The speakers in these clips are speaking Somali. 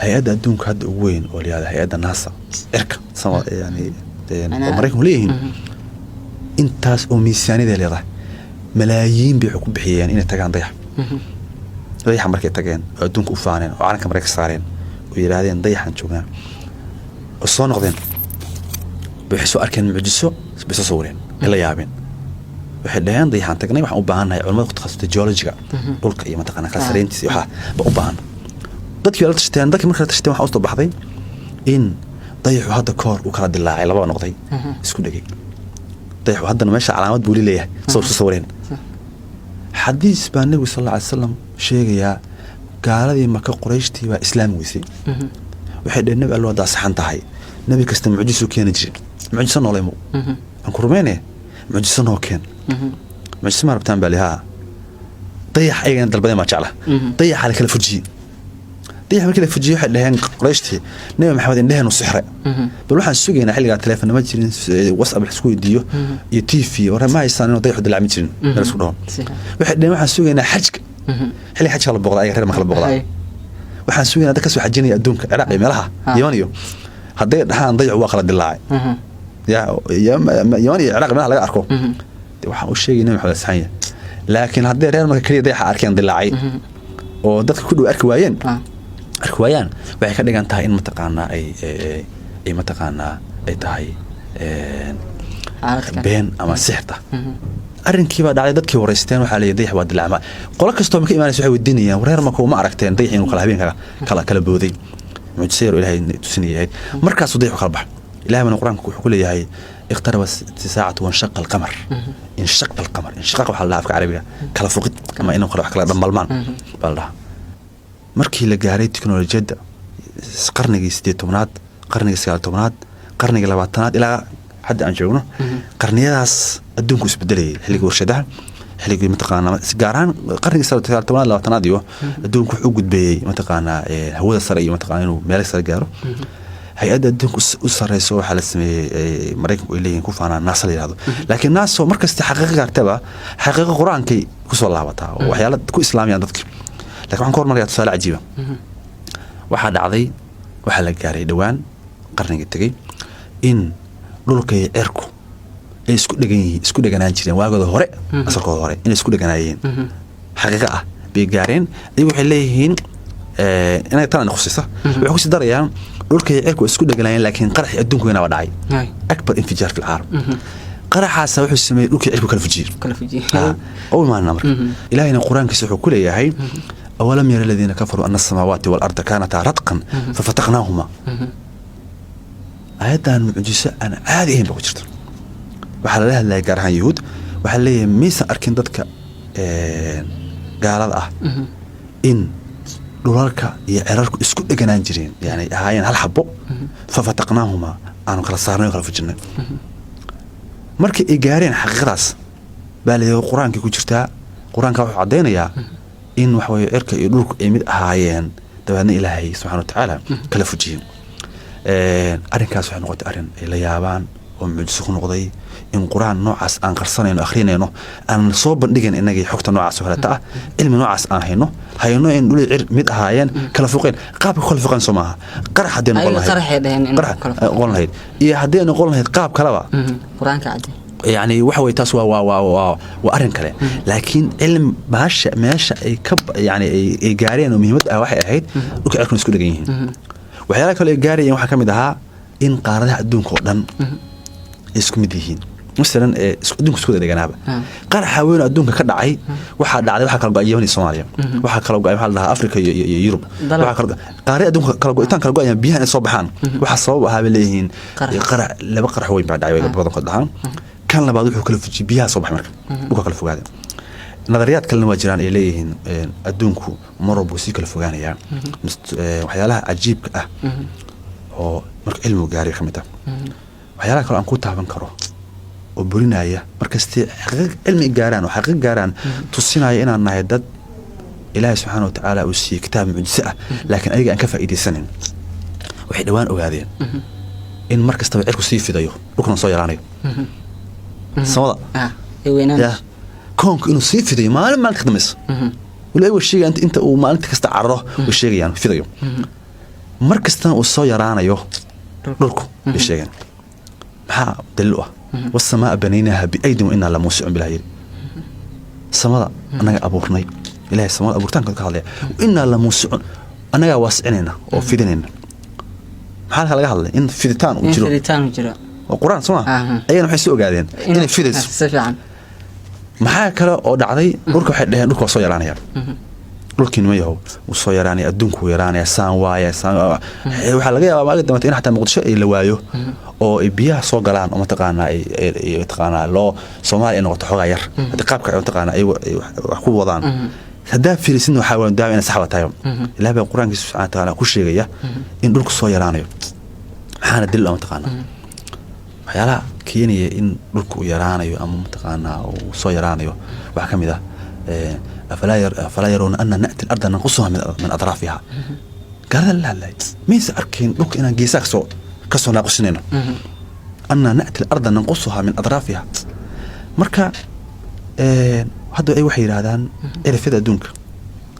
Hay-adda adduunka hadda ugu weyn oo la yihahdo hay-adda NASA, cirka sama, yani oo Maraykanku leeyihiin, intaas oo miisaaniyaday leedahay, malaayiin bay waxay ku bixiyeen inay tagaan dayax. Dayaxa markay tageen oo adduunka u faaneen oo calanka Maraykanka saareen oo yidhaahdeen dayaxaan joognaa oo soo noqdeen, bay waxay soo arkeen mucjiso, bay soo sawireen, ay la yaabeen. Waxay dhaheen dayaxaan tagnay, waxaan u baahannahay culamada ku takhasustay geologiga, dhulka iyo mataqaana kala sareyntiisa iyo waxaa ba u baahan. Dadkii waa la tashteen. Dadkii markay la tashteen, waxaa usoo baxday in dayaxu hadda ka hor uu kala dilaacay, laba noqday, isku dhegay. Dayaxu haddana meesha calaamad buu leeyahay, sawir soo sawireen. Xadiis baa Nebigu sallallaahu calayhi wasallam sheegayaa. Gaaladii Maka, Qurayshtii baa islaami weysay. Waxay dheheen, "Nebi Allo, haddaa saxan tahay, nebi kasta mucjisuu keeni jiray, mucjiso nooleymo aan ku rumayne, mucjiso noo keen. Mucjiso ma rabtaan?" Baa lihaa. Dayax ayagana dalbadeen baa jecla. Dayaxa la kala fujiyey. Dayax markii la fujiyey, waxay dhaheen Qurayshtii, "Nebi Maxamed indheheenu sixre. Bal waxaan sugaynaa." Xilligaa teleefon ma jirin, WhatsApp wax isku weydiiyo iyo TV warre ma haystaan. Inuu dayaxu dilacmi jirin meel isku dhaho. Waxay dhaheen, waxaan sugaynaa xajka, xilliga xajka la booqda, ayaga reer Maka la booqdaa. Waxaan sugaynaa dad ka soo xajinaya adduunka, Ciraaq iyo meelaha, Yaman iyo, hadday dhahaan dayaxu waa kala dilaacay, ya Yaman iyo Ciraaq meelaha laga arko, dee waxaan u sheegay Nabi Maxamed saxan yahay. Laakiin hadday reer Marka keliya dayaxa arkeen dilaacay oo dadka ku dhow arki waayeen, arki waayaan, waxay ka dhigan tahay in mataqaanaa ay mataqaanaa ay tahay Xaalad kale. been ama sixirta. Arrinkii baa dhacday. Dadkii wareysteen, waxaa leeyahay dayax waa dilaacma. Qolo kastoo ma ka imaanaysa waxay weydiinayaan, wareer Maka, uma aragteen dayax inuu kala habeenka kala booday? Mucjiso yar oo Ilaahay tusinaya ahayd. Markaasuu dayaxu kala baxo. Ilahay bana Qur-aanka wuxuu ku leeyahay: اقتربت الساعة وانشق القمر. انشق القمر، inshiqaaq waxaa la dhahaa afka Carabiga kala fuqid ama inuu kala wax kala dhambalmaan baa la dhahaa. Markii la gaaray teknolojiyadda qarnigii 18aad, qarnigii 19aad, qarnigii 20aad, ilaa hadda aan joogno, qarniyadaas adduunku isbedelayay, xilligii warshadaha, xilligii mataqaanaa, gaar ahaan qarnigii 19aad, 20aad iyo adduunku wuxuu u gudbeeyey mataqaanaa hawada sare iyo mataqaanaa inuu meelo sare gaaro. Hay-adda adduunka u sareyso waxaa la sameeyey, Maraykanku ay leeyihin, ku faanaan, NASA la yihahdo. Laakiin NASA markasta xaqiiqo gaartaba, xaqiiqo Qur-aankay kusoo laabataa oo waxyaala ku islaamayaan dadki. Lakin waxaan ka hormarayaa tusaale cajiiba. Waxaa dhacday, waxaa la gaaray dhowaan qarnigii tegey in dhulka iyo cirku ay isku dhegan yihiin, isku dheganaan jireen waagooda hore, asalkooda hore inay isku dheganaayeen xaqiiqo ah bay gaareen. Iyagu waxay leeyihiin inay tan khusaysa, waxay kusii darayaan dhulka iyo cirku waa isku dheganaayeen, laakiin qaraxii adduunka weynaa baa dhacay, أكبر انفجار في العالم. Qaraxaasa wuxuu sameeyey dhulkii cirku kala fujiyey. Kala fujiyey. U imaanana marka. Ilaahayna Qur-aankiisa wuxuu ku leeyahay: أولم ير الذين كفروا أن السماوات والأرض كانتا رتقا ففتقناهما. Aayaddan mucjiso aan caadi ahayn ba ku jirta. Waxaa lala hadlaya gaar ahaan Yuhuud. Waxaa leeyahay, maysan arkin dadka gaalada ah in dhulalka iyo cirarku isku dheganaan jireen, yani ahaayeen hal xabo? ففتقناهما, aanu kala saarnay oo kala fujinay. Markii ay gaareen xaqiiqadaas baa la yidhi Qur-aankii ku jirtaa. Qur-aanka wuxuu caddaynayaa in waxa weye cirka iyo dhulku ay mid ahaayeen, dabeedna Ilaahay subxana wa tacaala kala fujiyey. Arrinkaas waxay noqotay arrin ay la yaabaan oo mucjiso ku noqday, in Qur-aan noocaas aan qarsanayno, akhrinayno, aan soo bandhigayn inagii xogta noocaas oo kaleeta ah, cilmi noocaas aan hayno in dhul cir mid ahaayeen, kala fuqeen. Qaabka ku kala fuqeen soo maaha qarax. Haddii noqon Ayaga lahayd qaraxay dhaheen in qarax kala fuqeen. Noqon lahayd iyo haddii noqon lahayd qaab kaleba, Qur-aanka cadde. Yani waxa weye taas waa arrin kale. Laakiin cilmi baasha meesha ay ka yani ay gaareen oo muhiimad ah waxay ahayd dhulka cirkuna isku dhegan yihiin. Waxyaalaha kale ay gaarayeen waxaa ka mid ahaa in qaaradaha adduunka oo dhan ay isku mid yihiin, masalan adduunka isku wada dheganaaba. Qaraxa weyn oo adduunka ka dhacay waxaa dhacday, waxaa kala go'ay Yemen iyo Soomaaliya, waxaa kala go'ay, maxaa la dhahaa, Afrika iyo Yurub. Dalab. Waxaa kala go'ay qaarada adduunka kala go'itaan, kala go'ayaan biyaha inay soo baxaan. Waxaa sabab ahaa bay leeyihiin Qarax. Qarax, laba qarax weyn baa dhacay badankood dhahaan. Kan labaad wuxuu kala fujiyey biyaha soo baxay, marka dhulka kala fogaaday. Nadariyaad kalena waa jiraan ay leeyihiin adduunku mar walba wuu sii kala fogaanayaa. Waxyaalaha cajiibka ah oo marka cilmigu gaaray ka mid ah, waxyaalaha kale aan ku taaban karo oo burinaya markastay xaqiiq cilmi gaaraan oo xaqiiq gaaraan, tusinaya inaan nahay dad Ilaahay subxaana wa tacaala uu siiyey kitaab mucjiso ah, laakiin ayaga aan ka faa'iidaysanin. Waxay dhowaan ogaadeen in mar kastaba cirku sii fidayo, dhulkuna soo yaraanayo, samada ay weynaan. Ya koonku inuu sii fidayo maalin maalinta ka dambaysa. Weli ayago sheegaya inta uu maalinta kasta cararo way sheegayaan fidayo. Mar kastana uu soo yaraanayo dhulku bay sheegeen. Maxaa daliil u ah? والسماء بنيناها بأيد وإنا لموسعون bilah yiri. Samada annaga abuurnay. Ilahay samada abuuritaanka ka hadlaya. وإنا لموسعون, annagaa waasicinayna oo fidinayna. Maxaa halka laga hadlay? In fiditaan uu In jiro. Fiditaan uu jiro. Oo Qur-aan soo ma? Ayagana waxay soo ogaadeen inay fidayso. Si fiican. Maxaa kale oo dhacday? Dhulka waxay dhaheen dhulka waa soo yaraanaya. Dhulkii nima yahow wuu soo yaraanaya, adduunku wuu yaraanaya, saan waaya, saan. Waxaa laga yaabaa maalin dambe in xataa Muqdisho ay la waayo oo ay biyaha soo galaan oo mataqaanaa ay mataqaanaa loo Soomaaliya ay noqoto xoogaa yar haddii qaabka ay mataqaanaa ay wax ku wadaan. Haddaa fiirisidna waxaa waa daawa inay sax ba tahay. Ilaah baa Qur-aankiisa subxaana watacaala ku sheegaya in dhulku soo yaraanayo. Maxaana daliil ah? Mataqaanaa waxyaalaha keenaya in dhulku uu yaraanayo ama mataqaanaa uu soo yaraanayo waxaa ka mid ah أفلا يرون أنا نأتي الأرض ننقصها من أطرافها. Gaalada la hadlay maysa arkeen dhulka inaan geesaha kasoo naaqusinayno? أنا نأتي الأرض ننقصها من أطرافها. Marka hadda ay waxay yidhaahdaan cirifyada adduunka,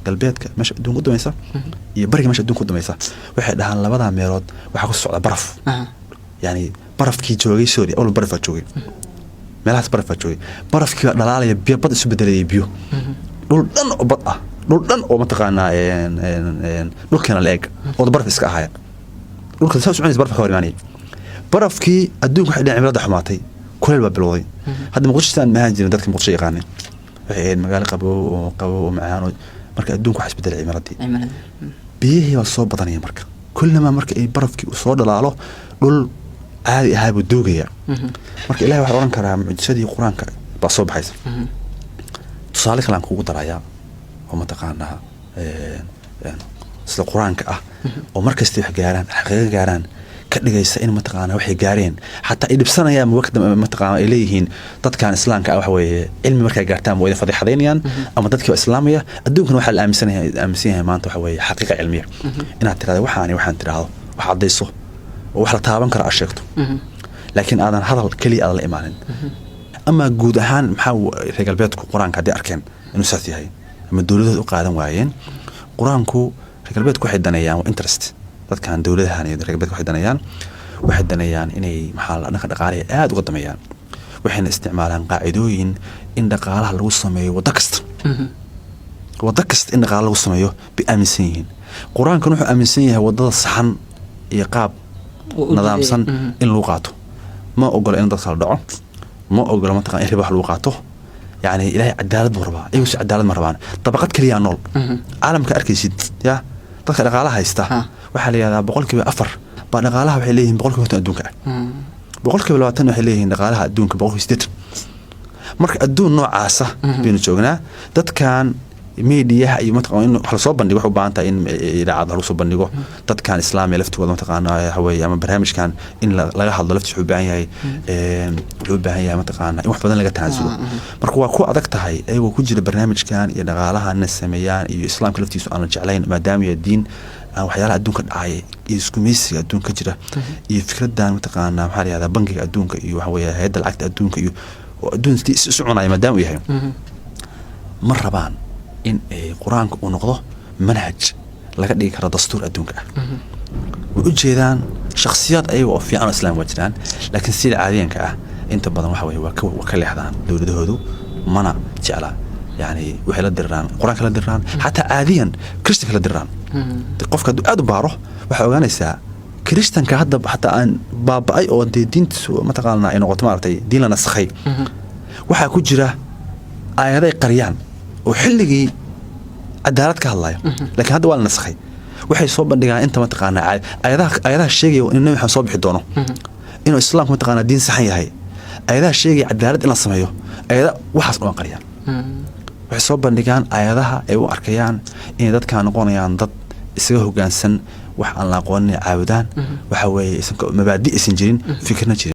galbeedka meesha adduunka u damaysa iyo bariga meesha adduunka u damaysa, waxay dhahaan labadaa meelood waxaa ku socda baraf. Yani barafkii joogay, sorry, awal baraf baa joogay meelahaas, baraf baa joogay, barafkii baa dhalaalaya, biyo bad isu bedelayay, biyo dhul dhan oo bad ah, dhul dhan oo mataqaanaa dhulkeena la eg oo baraf iska ahaaya. Dhulka saa soconaysa barafka ka hor imaanaya. Barafkii adduunka waxay dhaheen cimilada xumaatay, kuleyl baa bilowday. Hadda Muqdisho sidaan ma ahaan jirin. Dadka Muqdisho yaqaanay waxay ahayd magaalo qabow oo qabow oo macaan oo marka adduunka waxaa isbedelay cimiladii. Cimilada. Biyihii baa soo badanaya. Marka kullamaa marka ay barafkii uu soo dhalaalo, dhul caadi ahaa buu doogaya. Marka Ilahay waxaa odhan karaa mucjisadii Qur-aanka baa soo baxaysa. Tusaale kale aan kugu darayaa oo mataqaanaa sida Qur-aanka ah oo markastay wax gaaraan, xaqiiqo gaaraan, ka dhigaysa in mataqaanaa waxay gaareen xataa ay dhibsanayaan waqti mataqaana ay leeyihiin dadkan Islaamka ah waxa weeye cilmi markay gaartaan waa idin fadixadaynayaan ama dadkii waa islaamaya. Adduunkana waxaa la aaminsanaya aaminsan yahay maanta waxa weeye xaqiiqa cilmiya. Inaad tirahdo waxaani waxaan tirahdo, wax caddayso oo wax la taaban karo aad sheegto, laakiin aadan hadal keliya aadan la imaanin. Ama guud ahaan maxaa reer galbeedku Qur-aanka haddii arkeen inuu saas yahay ama dowladooda u qaadan waayeen Qur-aanku? Reer galbeedku waxay daneeyaan waa interest. Dadkan dowladahan iyo reer galbeedku waxay daneeyaan inay maxaa la dhanka dhaqaalaha aada uga dameeyaan. Waxayna isticmaalaan qaacidooyin in dhaqaalaha lagu sameeyo waddo kasta, waddo kasta in dhaqaala lagu sameeyo bay aaminsan yihiin. Qur-aankan wuxuu aaminsan yahay waddada saxan iyo qaab nidaamsan in lagu qaato. Ma ogola in dadka la dhaco, ma ogola mataqan in riba wax lagu qaato. Yani Ilaahay cadaalad buu rabaa, iyagu si cadaalad ma rabaan. Dabaqad keliyaa nool caalamka arkaysid ya dadka dhaqaalaha haysta. Waxaa la yihahdaa 4% baa dhaqaalaha waxay leeyihiin 50% adduunka ah, 20% waxay leeyihiin dhaqaalaha adduunka 80%. Marka adduun noocaasa baynu joognaa. Dadkan mediaha iyo mataqan in wax lasoo bandhigo waxay u baahan tahay in idaacad lagu soo bandhigo. Dadkan Islaamiya laftooda mataqaana waxa weeye ama barnaamijkan in laga hadlo laftiisa wuxuu u baahan yahay wuxuu u baahan yahay mataqaana in wax badan laga tanaasulo. Marka waa ku adag tahay ayagoo ku jira barnaamijkan iyo dhaqaalahan inay sameeyaan iyo Islaamka laftiisu aan la jeclayn maadaama yahay diin aan waxyaalaha adduunka dhacay iyo iskumeysiga adduunka ka jira iyo fikradan mataqaana maxaa la yihahdaa bangiga adduunka iyo waxa weeye hay'adda lacagta adduunka iyo oo adduun isu cunaya maadaama uu yahay, ma rabaan in ay Qur-aanka uu noqdo manhaj laga dhigi karo dastuur adduunka ah. Way u jeedaan shakhsiyaad ayaga oo fiican oo Islaam waa jiraan, laakiin sida caadiyanka ah inta badan waxa weye waa ka leexdaan dowladahoodu, mana jecla. Yani waxay la diriraan Qur-aanka, la diriraan xataa caadiyan Kristanka la diriraan. Qofka hadduu aad u baaro waxaa ogaanaysaa Kristanka hadda xataa aan baaba'ay oo dee diintiisu mataqaana ay noqoto maaragtay diin la nasakhay, waxaa ku jira aayaday qariyaan oo xilligii cadaalad ka hadlaya, laakiin hadda waa la nasakhay. Waxay soo bandhigaan inta mataqaanaa aayadaha sheegaya in Nabi Maxamed soo bixi doono, inuu Islaamku mataqaanaa diin saxan yahay, aayadaha sheegaya cadaalad in la sameeyo, aayada waxaas dhan qariyaan. Waxay soo bandhigaan aayadaha ay u arkayaan inay dadkaa noqonayaan dad isaga hoggaansan wax aan la aqoonin inay caabudaan, waxa weeye aysan mabaadi aysan jirin, fikirna jirin.